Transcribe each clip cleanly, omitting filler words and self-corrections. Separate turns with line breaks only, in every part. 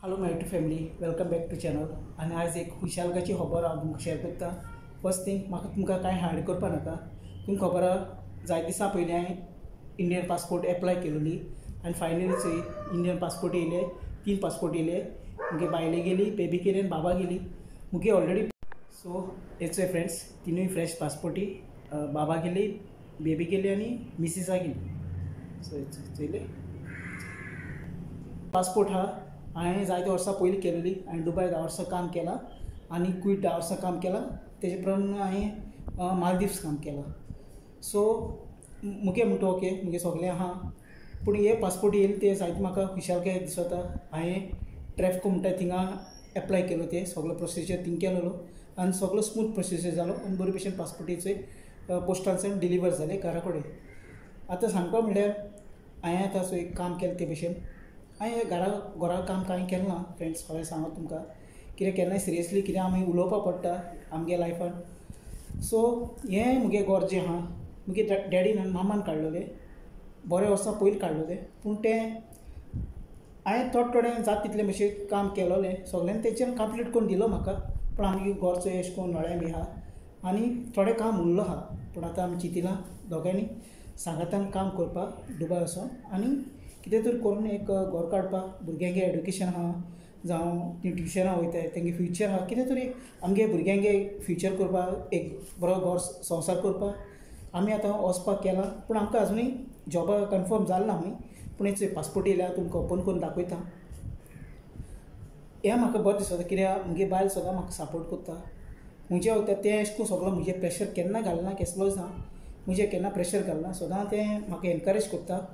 Hello my YouTube family, welcome back to channel. आनी आयज एक खुशालकाची खबर हांव तुमकां शेअर करता. फर्स्ट थिंग, म्हाका तुमकां कांय हायड करपा नाका. तुमकां खबर आहा, जाय दिसां पयलीं हांवें इंडियन पासपोर्ट एप्लाय केलोली आनी फायनली चोय इंडियन पासपोर्ट येयले. 3 पासपोर्ट येयले. मुगे बायले गेली, बेबी गेली आनी बाबा गेली मुगे ऑलरेडी. सो हे चोय फ्रेंड्स, तिनूय फ्रेश पासपोर्टी, बाबा गेली, बेबी गेली आनी मिसिसा गेली. सो चोयले पासपोर्ट हा हांवें जायते वर्सां पयलीं केलेली. हांवें दुबाय 10 वर्सां काम केलां आनी कुवेट 10 वर्सां काम केलां. तेजे उपरांत हांवें मालदीव्स काम केलां. सो मुगे म्हणटा ओके, मुगे सगळें आहा, पूण हे पासपोर्ट येयले ते जायते म्हाका खुशालकाय दिसता. हांवें ट्रॅफको म्हणटा थिंगा एप्लाय केलो, ते सगळो प्रोसिजर थिंग केलेलो आनी सगळो स्मूथ प्रोसिजर जालो आनी बरे भशेन पासपोर्टीचे पोस्टांतल्यान डिलिव्हर जाले घरा कडेन. आतां सांगपा म्हणल्यार हांवें आतां चोय काम केलें ते भशेन. हांवें घरा काम कांय केलें ना फ्रेंड्स, खरें सांगत तुमकां. कित्याक केन्नाय सिरियसली कितें आमी उलोवपाक पडटा आमगे लायफान. सो हें मुगे घर जें आहा, मुगे डॅडीन आनी मामान काडलेलें, बरें वर्सां पयलीं काडलेलें. पूण तें हांवें थोडे थोडें जाता तितलें मातशें काम केलोलें सगळ्यांनी, तेंच्यान कंप्लीट करून दिलो म्हाका. पूण आमगे घर चोय अशें करून नळ्यां बी आहा आनी थोडें काम उरलो आहा. पूण आतां आमी चिंतिलां दोगांयनी सांगातान काम करपाक दुबाय वचोन आनी कितें तरी करून एक घर काडपाक. भुरग्यांगे एड्युकेशन आहा, जावं ती ट्युशनां वयताय, तेंगे फ्युचर आहा, कितें तरी आमगे भुरग्यांगे फ्युचर करपाक, एक बरो घर संवसार करपाक आमी आतां वचपाक केलां. पूण आमकां आजुनूय जॉबा कन्फर्म जालें ना आमी. पूण एक पासपोर्ट येयल्या तुमकां ओपन करून दाखयता. हें म्हाका बरें दिसता कित्याक मुगे बायल सदां म्हाका सपोर्ट करता. म्हजे वयता तें अशें करून सगळो म्हजें प्रेशर केन्ना घालना, केसलोच ना म्हजें केन्ना प्रेशर घालना, सदां तें म्हाका एनकरेज करता.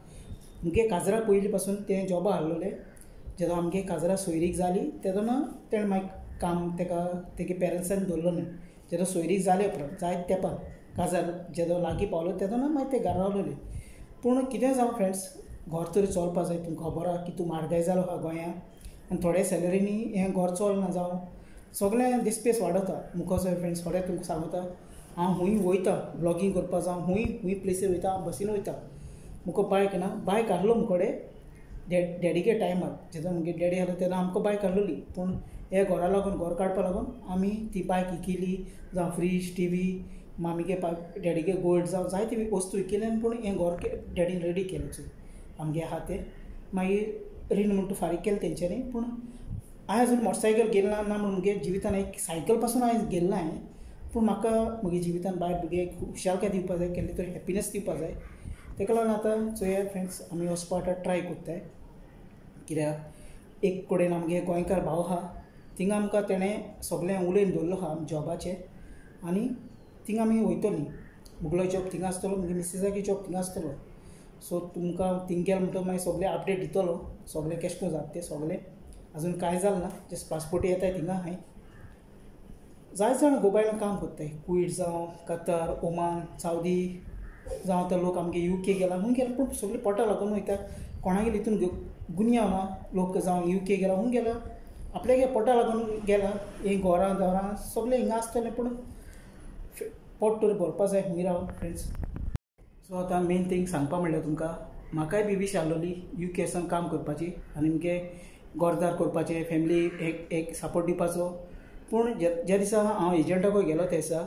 मुगे काजरा पयलीं पासून तें जॉबा आहलोलें. जेन्ना आमगे काजरा सोयरीक जाली तेन्ना तेणें मागीर काम तेका तेगे पेरंट्सान दवरलो न्हय. जेन्ना सोयरीक जाले उपरांत जायत तेंपान काजार जेन्ना लागीं पावलो तेन्ना मागीर ते घरा रावलोले. पूण कितें जावं फ्रेंड्स, घर तरी चलपा जाय. तुमकां खबर आहा की तूं म्हारगाय जालो आहा गोंयांत आनी थोड्या सॅलरीनी हें घर चलना, जावं सगळें दिसपेस वाडता. मुखाचो फ्रेंड्स थोडे तुमकां सांगता, हांव खूंय वयता ब्लॉगींग करपाक, जावं खूंय खूंय प्लेसीर वयता, हांव बसीन वयता. मुका बायक ना, बायक आहलो मुकोडे डॅडीगे टायमार, जेन्ना मुगे डॅडी आहलो तेन्ना आमकां बायक आहलोली. पूण हे घरा लागून, घर काडपा लागून आमी ती बायक इकिली, जावं फ्रीज, टी व्ही, मामीगे डॅडीगे गोल्ड, जावं जायती वस्तू इकिली. पूण हें घर डॅडीन रेडी केलें चोय आमगे आहा तें. मागीर रीण म्हणटा फारीक केलें तेंच्यांनी. पूण हांवें अजून मोटरसायकल गेलें ना ना म्हूण मुगे जिवितान एक सायकल पासून हांवें गेलें ना हांवें. पूण म्हाका म्हगे जिवितान बायल भुरगे खुशालकाय दिवपा जाय, केन्ना तरी हॅपिनस दिवपा जाय. तेका लागून आतां चोया फ्रेंड्स, आमी वचपा आतां ट्राय कोत्ताय. कित्याक एक कडेन आमगे गोंयकार भाव आहा, थिंगा आमकां तेणें सगळें उलोवन दवरलो आहा जॉबाचें आनी थिंगा आमी वयतलीं. मुगलो जॉब थिंगा आसतलो, मुगे मिसिसागे जॉब थिंगा आसतलो. सो तुमकां थिंग गेलें म्हणटकच मागीर सगळें अपडेट दितलो, सगळें केशें करून जाता तें सगळें. अजून कांय जालें ना, जस्ट पासपोर्ट येताय थिंगा. हांवें जायते जाण गोबायन काम कोत्ताय, कुवेट जावं, कतर, ओमान, सावदी जावं, आतां लोक आमगे युके गेला, खूंय गेला. पूण सगळीं पोटा लागून वयता. कोणागेर हितून गुन्यांव ना, लोक जावं युके गेला, खूंय गेला, आपल्यागे पोटा लागून गेला. हीं घरां दारां सगळें हिंगा आसतलें, पूण पोट तरी भरपा जाय खूंय रावन फ्रेंड्स. सो आतां मेन थींग सांगपा म्हणल्यार तुमकां, म्हाकाय बी वीश आहलोली युके सावन काम करपाची आनी मुगे घरदार करपाचें, फॅमिली एक एक सपोर्ट दिवपाचो. पूण ज्या दिसा हांव एजंटाकूय गेलो त्या दिसा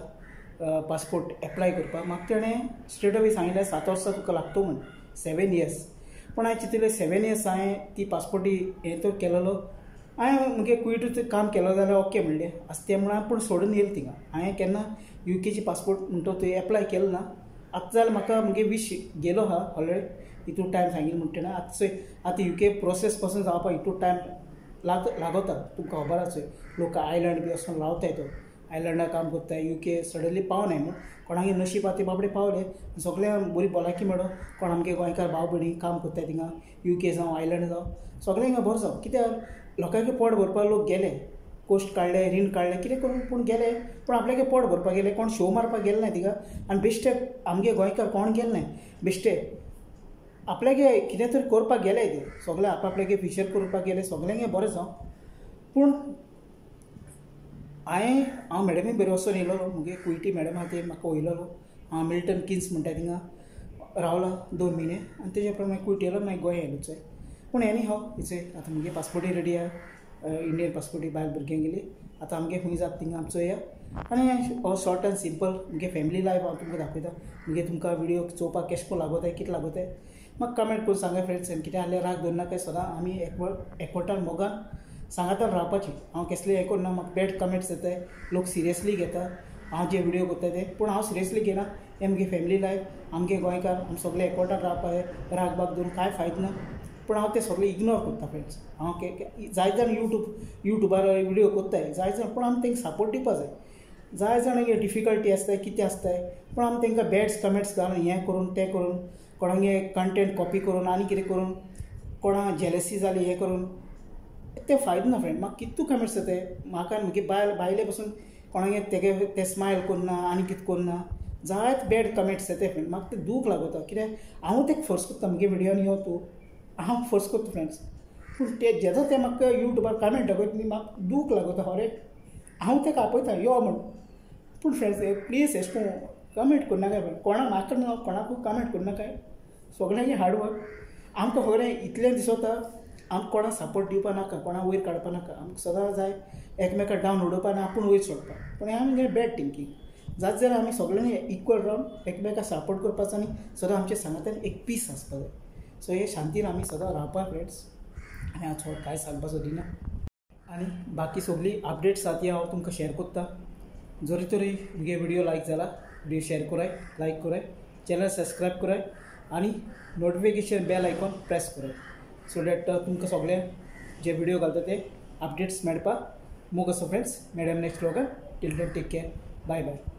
पासपोर्ट एप्लाय करपाक, म्हाका तेणें स्ट्रेट अवे सांगिल्लें 7 वर्सां तुका लागतो म्हूण, 7 इयर्स. पूण हांवें चिंतलें 7 इयर्स हांवें ती पासपोर्टी हें तर केलेलो, हांवें मुगे कुवेटूच काम केलो जाल्यार ओके म्हणलें आसता तें म्हणून हांवें पूण सोडून येयलें थिंगा. हांवें केन्ना युकेची पासपोर्ट म्हणटा तो एप्लाय केलो ना. आतां जाल्यार म्हाका मुगे वीश गेलो आहा ऑलरेडी, हितून टायम सांगिल्लें म्हणटा तेणें. आतां चोय आतां युके प्रोसेस पासून जावपाक हितून टायम लागता. तुमकां खबर आसा चोय लोक आयलंड बी वचून रावताय, तो आयलंडार काम करताय. युके सडनली पावनाय न्हू, कोणागे नशीब आहा ते बाबडे पावले, सगळ्यांक बरी भलायकी मेळो. कोण आमगे गोंयकार भाव भयणी काम करताय थिंगा, युके जावं आयलंड जावं, सगळें हिंगा बरें जावं. कित्याक लोकांचे पोट भरपाक लोक गेले, कोश्ट काडले, रीण काडलें, कितें करून पूण गेले. पूण आपल्यागे पोट भरपाक गेले, कोण शो मारपाक गेले ना थिंगा. आनी बेश्टे आमगे गोंयकार कोण गेले ना, बेश्टे आपल्यागे कितें तरी करपाक गेले ते सगळे आपआपल्यागे फ्युचर करपाक गेले, सगळ्यांगे बरें जावं. पूण हांवें हांव मॅडमी बरें वचोन येयलोलो, मुगे कुवेटी मॅडम आहा ते म्हाका वयलोलो. हांव मिल्टन किन्स म्हणटा थिंगा रावला 2 म्हयने आनी तेजे उपरांत मागीर कुवेट येयलो, मागीर गोंय आयलो चोय. पूण एनी हाव इचोय आतां मुगे पासपोर्टूय रेडी आहा, इंडियन पासपोर्टी बायल भुरग्यांक गेली. आतां आमगे खूंय जाता थिंगा आमी चोया. आनी हो शॉर्ट एंड सिंपल मुगे फॅमिली लायफ हांव तुमकां दाखयता. मुगे तुमकां व्हिडियो चोवपाक केशें कोन्न लागोताय कितें लागोताय म्हाका कमेंट करून सांगाय फ्रेंड्स. आनी कितें आहल्यार राग दवरनाकाय, सदां आमी एकवटान मोगान सांगातान रावपाची. हांव केसलें हें करना, म्हाका बॅड कमेंट्स येताय, लोक सिरियसली घेता हांव जे व्हिडियो करता ते, पूण हांव सिरियसली घेना. हें मुगे फॅमिली लायफ, आमगे गोंयकार आमी सगळे एकवटान रावपा जाय, राग बाग दवरून कांय फायदो ना. पूण हांव ते सगळे इग्नोर करता फ्रेंड्स. हांव जाय जाण युट्यूबार व्हिडियो करताय जाय जाण, पूण आमी तांकां सपोर्ट दिवपा जाय. जाय जाणांगे डिफिकल्टी आसताय कितें आसताय, पूण आमी तांकां बॅड कमेंट्स घालून हें करून तें करून कोणागे कंटेंट कॉपी करून आनी कितें करून कोणा जेलसी जाली हें करून तें फायदो ना फ्रेंड. म्हाका कितू कमेंट्स येताय म्हाका आनी म्हगे बायले पसून कोणागे तेगे तें स्मायल करना आनी कितें करना, जायत बॅड कमेंट्स येताय फ्रेंड. म्हाका तें दूख लागता कित्याक हांव तेका फोर्स करता म्हगे व्हिडियोन यो तूं, हांव फोर्स करता फ्रेंड्स. पूण ते जेदो ते म्हाका युट्यूबार कमेंट दाखयता न्ही म्हाका दूख लागता, अरे हांव तेका आपयता यो म्हूण. पूण फ्रेंड्स प्लीज एशें कोन्न कमेंट करनाकाय फ्रेंड, कोणाक म्हाका न्हू कोणाकूय कमेंट करनाकाय. सगळ्यांगे हार्डवर्क आमकां खबर इतलें दिसता, आमकां कोणाक सपोर्ट दिवपा नाका, कोणाक वयर काडपा नाका, आमकां सदां जाय एकमेकाक डावन उडोवपा आनी आपूण वयर सोडपा. पूण हें आमगें बॅड थिंकींग. जात जाल्यार आमी सगळ्यांनी इक्वल रावन एकमेकाक सपोर्ट करपाचो आनी सदां आमच्या सांगातान एक पीस आसपा जाय. सो हे शांतीन आमी सदां रावपा फ्रेंड्स. आनी हांव चड कांय सांगपा सोदिना आनी बाकी सगळी अपडेट्स आसा ती हांव तुमकां शेयर करता. जरी तरी म्हगे व्हिडियो लायक जाला, व्हिडियो शेयर कराय, लायक कराय, चॅनल सबस्क्रायब कराय आनी नोटिफिकेशन बेल आयकॉन प्रेस कराय, सो that तुमकां सगळे जे व्हिडियो घालता ते अपडेट्स मेळपाक. मोग आसा फ्रेंड्स, मेळया next व्लॉगान. Till then take care, bye bye.